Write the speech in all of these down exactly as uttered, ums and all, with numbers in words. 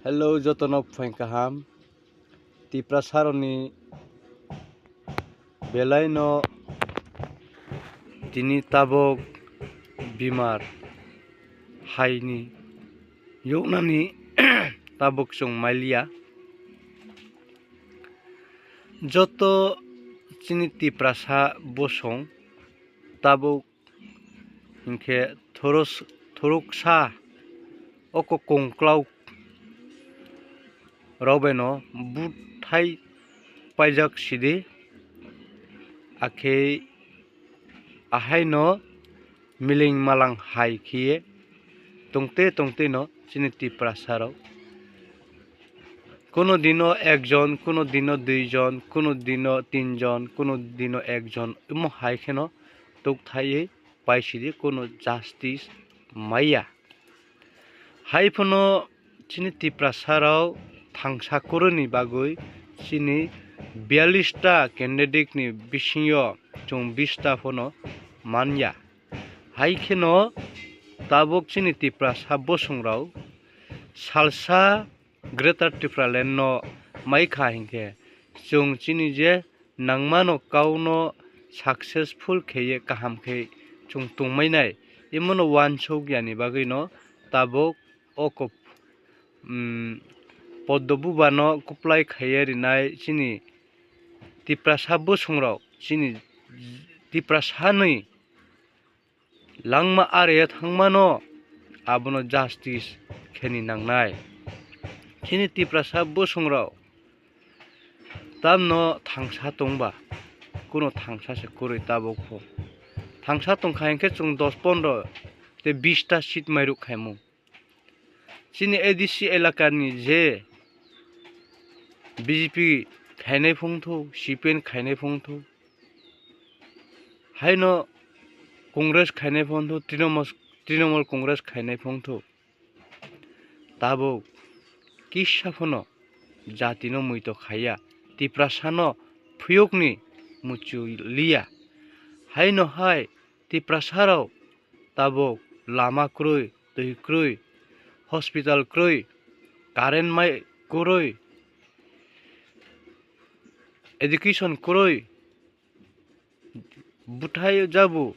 Hello, joto no phaing kaham. Tiprasa rao ni belai no tini tabuk bimar hai ni youhnani tabuk chung mailiya. Joto chini Tiprasa bosong tabuk hing khe thoroksa oko kongklau rao bai no buthai paijak si di, akhe ahai no miling malang hai khe ye tongte tongte no chini Tiprasa rao kuno din no ekjon, kuno din no duijon, kuno din no tinjon, kuno din no ekjon, imo hai khe no tukthai ye paisi di, kuno justice mai ya. Hai pho no chini Tiprasa rao thangsa kroi ni bagoi chini biyalista candidate ni bising yo chung bista pho no man ya. Hai khe no tabuk chini Tiprasa bosong rao salsa Greater Tipraland no mai kha hing khe, chung chini je nangma no kau no successful khe ye kaham khe chung tongmai nai, imo no uansouh ya ni bagoi no tabuk oko Poddo Buba no kuplai khai ye rinai chini Tiprasa bosong rao, chini Tiprasa ni langma are ye thanngma no abo no justice khe ni nangnai. Chini Tiprasa bosong rao tam no thangsa tongba, kuno thangsa se kroi tabuk pho. Thangsa tongkha hing khe chung dos pondro tei bis ta seat mairuh khaimo. Chini A D C elaka ni je B J P khainai phungthou, C P M khainai phungthou, hai no Congress khainai phungthou, Trinamool, Trinamool Congress khainai phungthou, tabuk kisa pho no jati no muito khai ya, Tiprasa no phiyok ni muchu li ya. Hai no hai Tiprasa rao tabuk lama kroi, tui kroi, hospital kroi, current mai kroi, education kroi, buthai jabu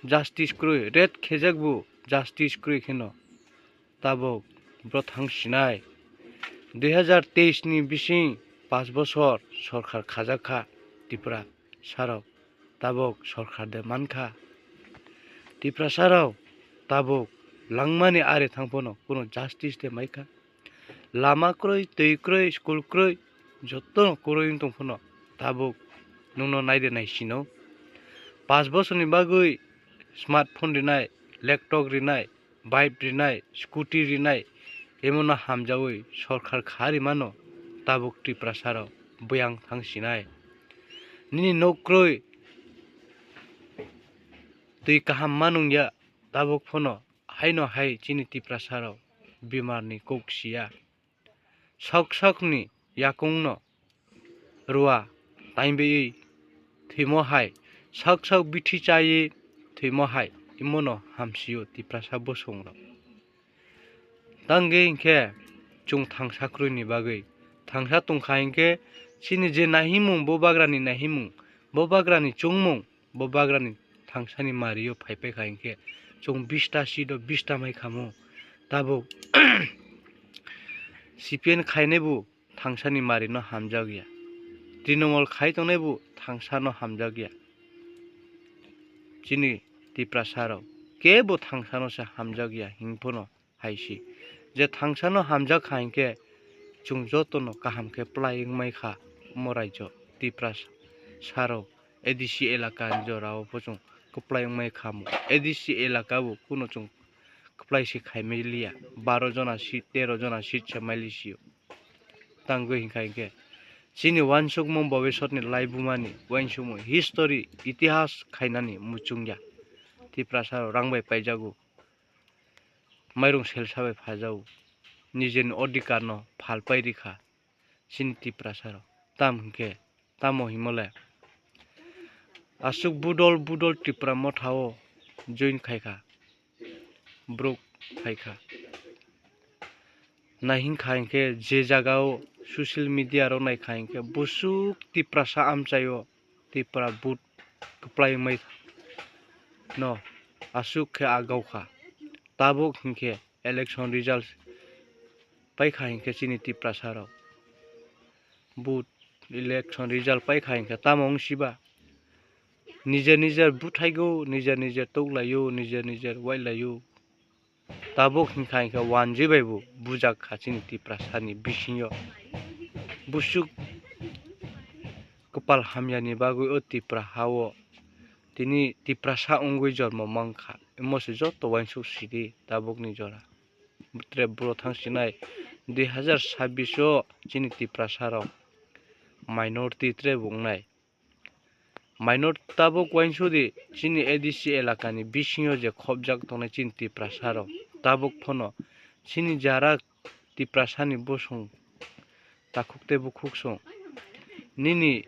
justice kroi, rape khejak bu justice kroi khe no tabuk bro thang sinai. Dui hazar teis ni bising panch bosor sorkar khajak kha Tiprasa rao, tabuk sorkar de man kha. Tiprasa rao tabuk langma ni are thanng pho no kuno justice de mai kha. Lama kroi, tui kroi, school kroi, joto no kroi ong tong pho no tabuk nung no nai de naisi no. Panch bosor ni bagoi smartphone rinai, laptop rinai, bike rinai, scooty rinai, imo no hamjawi sorkar kha rimano tabuk Tiprasa rao buyang thang sinai. Nini nouh kroi, tui kaham ma nung ya, tabuk pho no hai no hai chini Tiprasa rao bimar ni kouh si ya. Saoh saoh ni yakoung no rua taingboi thoimo hai, saoh saoh bithi chá ye thoimo hai, imo no hamsi ou Tiprasa bosong rao. Tang khe hing khe chung thangsa kroi ni bagoi, thangsa tong kha hing khe chini je naihingmung, bo bagra ni naihingmung, bo bagra ni choungmung, bo bagra ni thangsa ni mari yo phaipai kha hing khe chung bis ta seat wo bis ta mai khamo. Tabuk C P M khainaibu thangsa ni mari no hamjak ya, Trinamool khai tongnaibu thangsa no hamjak ya. Chini Tiprasa rao kebo thangsa no se hamjak ya hing pho no hai se. Je thangsa no hamjak kha hing khe chung joto no kaham khe kplái ongmai kha omo raijo Tiprasa rao. A D C elaka ni jora wo pho chung kplái ongmai khamo. A D C elaka bo kuno chung kplái se khaimai li ya. Baro jona seat, tero jona seat se maili si ou. Tangwi hing kha hing khe chini uansukmung bobisot ni laibuma ni uansukmung history, itihas khainani muchung ya. Tiprasa rao rang bai paijago, mairung selsa bai phajago, nijeni odhikar no phalpai ri kha chini Tiprasa rao. Tam hing khe, tamo hingmo le, asuh budol budol Tipra Motha wo join khai kha, brouh phai kha. Nai hing kha hing khe je zaga wo social media rao nai kha hing khe busuk Tiprasa amchai yo Tipra vote kplai mai no asuh khe agau kha. Tabuk hing khe election result pai kha hing khe chini Tiprasa rao vote election result pai kha hing khe tamo ongsi ba. Nijer nijer buthai ou, nijer nijer touhlai ou, nijer nijer wailai ou. Tabuk hing kha hing khe wanjoi bai bu bujak kha chini Tiprasa ni bising yo. Busuk kpal hamya ni bagoi o Tipra ha wo tini Tiprasa ongoi jormo mang kha. Imo se joto uaingsouh si di tabuk ni jora. Tre bro thanngsi nai, dui hazar sabbish wo chini Tiprasa rao minority tre bung nai. Minor tabuk uaingsouh di, chini A D C elaka ni bising yo je khobjak tongnai chini Tiprasa rao, tabuk pho no chini jara Tiprasa ni bosong takhuk tei bukhuk song, nini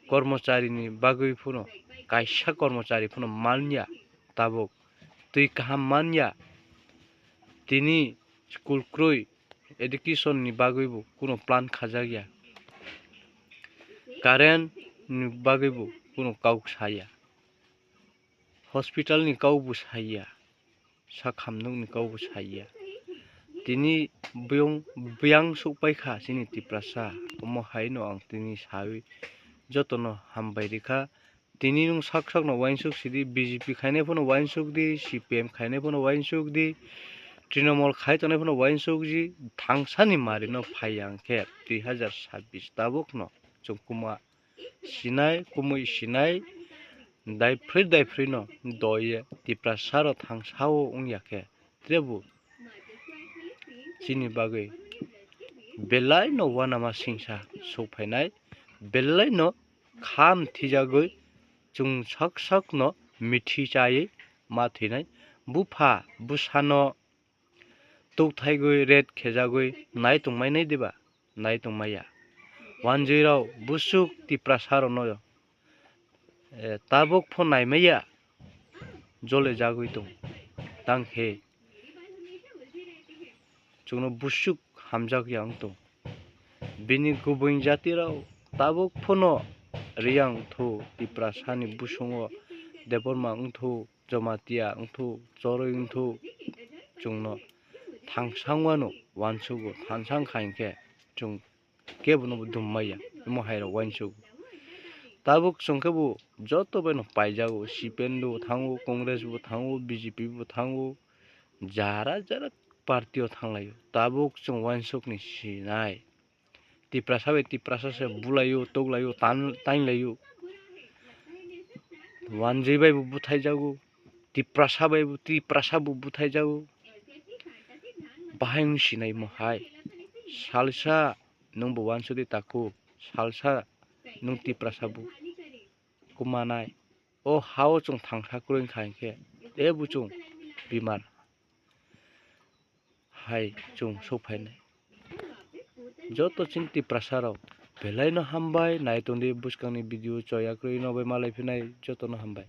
kormochari ni bagoi pho no, kaisa kormochari pho no man ya, tabuk tui kaham man ya, tini school kroi, education ni bagoi bo kuno plan khajak ya, current ni bagoi bo kuno kau sa ya, hospital ni kau bo sa ya, sakham nouh ni kau bo sa ya. Tini biyang, biyang souhpai kha chini Tiprasa, omo hai no ang tini sawi joto no hambai ri kha. Tini nung sak sak no uaingsouh si di, B J P khainai pho no uaingsouh di, C P M khainai pho no uaingsouh di, Trinamool khai tongnai pho no uaingsouh di, thangsa ni mari no phai ya hing khe dui hazar sabbish tabuk no chung kuma sinai, kumui sinai, daiphroi daiphroi no do ye Tiprasa rao thangsa wo ong ya khe, trebu chini bagoi belai no uanama singsa souhphai nai, belai no kham thijagoi, chung sak sak no mithi chá ye ma thoi nai. Bupha bsa no touhthaigoi, rape khejagoi nai tongmai nai diba? Nai tongmai ya. Wanjoi rao busuk Tiprasa rao no, eh, tabuk pho naimai ya, jole jagoi tong. Tang khe chung no busuk hamjak ya ong tong. Bini guboing jati rao tabuk pho no Reang ongthou, Tiprasa ni busung wo Debbarma ongthou, Jomatia ongthou, Choroi ongthou, chung no thangsa ongwa no uansouh ou, thangsa ong kha hing khe chung kebo no dumai ya, imo hai rao uansouh ou. Tabuk chung khebu joto bai no paijag ou, C P M bo thanng ou, Congress bo thanng ou, B J P bo thanng ou, jara jara party wo thannglai ou. Tabuk chung uansouh ni sinai. Tiprasa bai Tiprasa se bulai ou, touhlai ou, tan-, tainglai ou. Wanjoi bai bo buthaijag ou, Tiprasa bai bo, Tiprasa bo buthaijag ou. Bahai ong sinai mo hai. Salsa nung bo uansouh di takhu, salsa nung Tiprasa bo kumanai. O ha wo chung thangsa kroi kha hing khe, tebu chung bimar hai chung souhphai nai. Joto chini Tiprasa rao belai no hambai, nai tong di buskang ni video choya kroi no bai malai phi nai, joto no hambai.